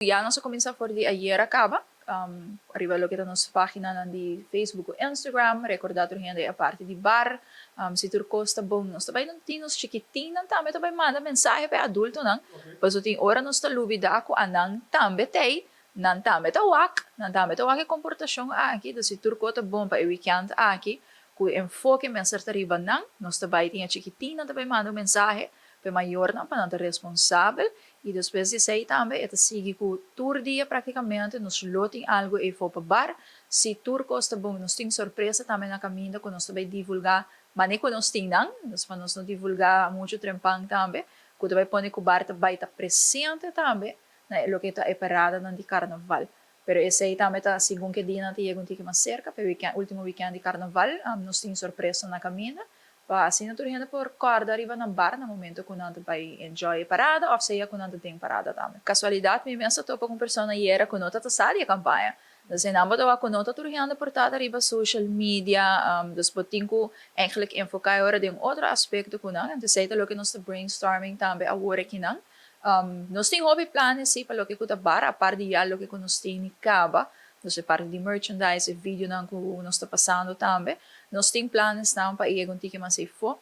Ya nos a kuminsá for di ayera kaba riba loke ta nos páginanan di Facebook ku Instagram. Rekordá tur hende e parti di bar. Si tur kos ta bon nos ta bai tin nos chikitinnan tambe ta bai manda mensahe pa e adultonan. Pasobra tin ora nos ta lubidá ku anan tambe t'ei, nan tambe ta wak, nan tambe ta wak e komportashon aki. Dus si tur kos ta bon pa e wikènt aki ku e enfoke mester ta riba nan, nos ta bai tin e chikitinnan ta bai manda un mensahe pa e mayornan pa nan ta responsabel i despues di esei tambe e ta sigui ku tur dia praktikamente nos lo tin algu eifo pa bar. Si tur kos ta bon nos tin sorpresa tambe na kaminda ku nos ta bai divulgá mane ku nos tin nan, dus pa nos no divulgá muchu trempan tambe ku ta bai pone ku bar ta bai ta presente tambe na e loke ta e paradanan di karnaval. Pero esei tambe ta segun ke dianan ta yega un tiki mas serka pa e wikènt ultimo wikènt di karnaval nos tin sorpresa na kaminda. Pa asina tur hende por kòrda riba nan bar na momento ku nan ta bai enjoy e parada òf sea ku nan ta den parada tambe. Kasualidat mi mes a topa ku un persona ayera ku no ta ta sa di e kampaña. Dus e nan bo ta wak ku no ta tur hende por ta ta riba social media, dus bo tin ku eigenlijk enfoká e ora den otro aspekto ku nan. Anto esei ta loke nos ta brainstorming tambe awor akinan. Nos tin hopi planes si pa loke ku ta bar apart di ya loke ku nos tini kaba. Dus e parti di merchandise, e videonan ku nos ta pasando tambe. Nos tin planesnan pa yega un tiki mas eifó.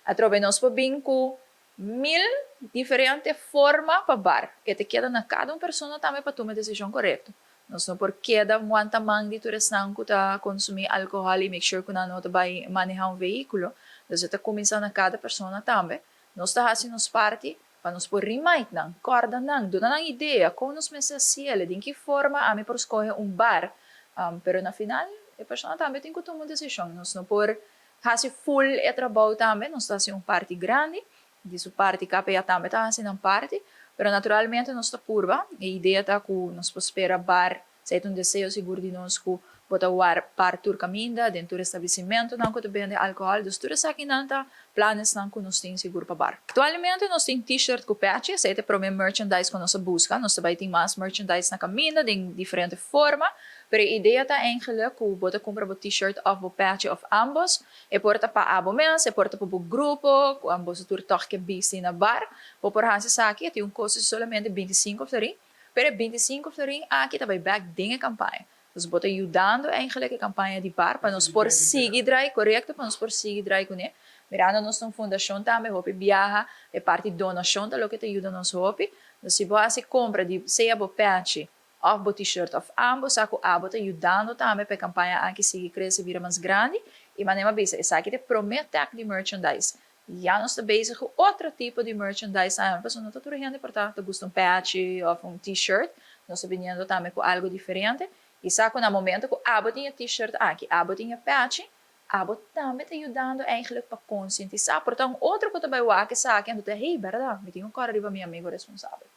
Atrobe nos por bin ku mil diferente forma pa bar. E ta keda na kada un persona tambe pa tuma e desishon korekto. Nos no por keda wanta man di tur esnan ku ta konsumí alkohòl i make sure ku nan no ta bai manehá un vehíkulo. Dus e ta kuminsá na kada persona tambe. Nos ta hasi nos parti Pa nos por remind nan, kòrda nan, duna nan idea kon nos mester hasiel, den ki forma ami por skohe un bar. Pero na final e persona tambe tin ku tuma un desishon. Nos no por hasi full e trabou tambe, nos ta hasi un parti grandi, di su parti KPA tambe ta hasi nan parti, pero naturalmente nos ta purba. E idea ta ku nos por spera bar Esei ta un deseo sigur di nos ku bo ta war par tur kaminda, den tur establesimentunan ku ta bende alkohòl. Dus tur esakinan ta planesnan ku nos tin sigur pa bar. Aktualmente nos tin t-shirt ku pechi, esei ta e promé merchandise ku nos a buska. Nos ta bai tin mas merchandise na kaminda den diferente forma, pero e idea ta eigenlik ku bo ta kumpra bo t-shirt òf bo pechi òf ámbos. E por ta pa abo mes, e por ta pa bo grupo, ku ambos tur tòg ke bisti na bar. Bo por hasi esaki, e tin un kosto di solamente 25 florin. Pero e 25 florin aki ta bai bek den e kampaña. Dus bo ta yudando eigenlijk e kampaña di bar pa nos por sigui drai, korekto, pa nos por sigui drai kuné. Mirando nos ta un fundashon tambe, hopi biaha e parti donashon ta loke ta yuda nos hopi. Dus si bo hasi kompra di sea bo pèchi òf bo t-shirt òf ambos, sa ku abo ta yudando tambe pa e kampaña aki sigui krese bira mas grandi. I manera mi a bisa, esaki ta e promé tèk di merchandise. Ya nos ta bezig ku otro tipo di merchandise tambe, pasobra no ta tur hende por ta ta gusta un pechi òf un t-shirt. Nos ta biniendo tambe ku algu diferente. I sa ku na momento ku abo tin e t-shirt aki, abo tin e pechi, abo tambe ta yudando eigenlijk pa konsientisá. Por ta un otro ku ta bai wak esaki anto ta, hey, bèrdat, mi tin un kòrda riba mi amigu responsabel.